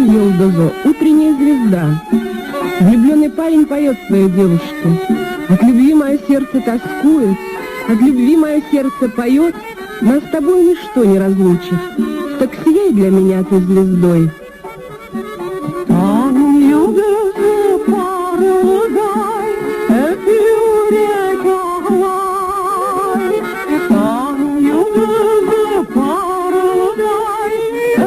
Tañ yıldızı, Утренняя звезда. Влюбленный парень поет своей девушке. От любви мое сердце тоскует, от любви мое сердце поет, нас с тобой ничто не разлучит. Так сияй для меня ты звездой. Tañ yıldızı parılday, Eki yürek ağlay. Tañ yıldızı parılday,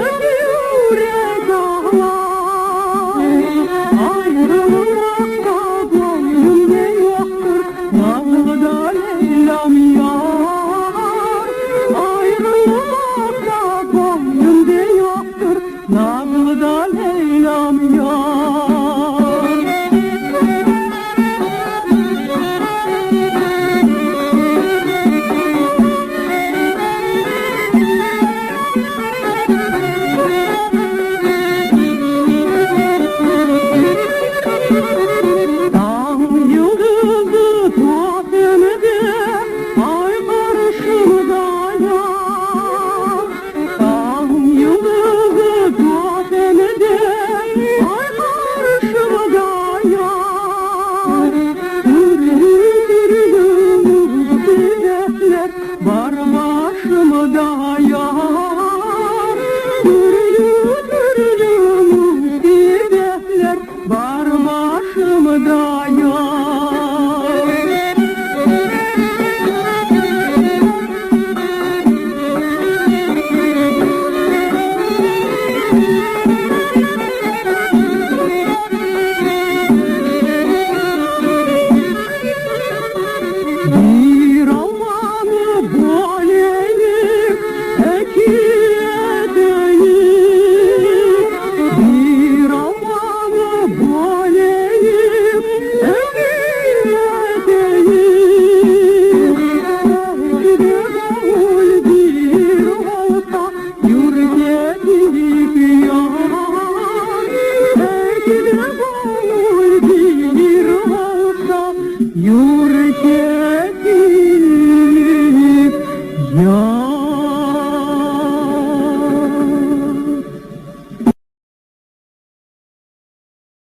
Eki yürek ağlay. Ayrılmaqqa göñlümde yoqtır, Nazlı da Leylâm yar. Ayrılmaqqa göñlümde yoqtır, Nazlı da.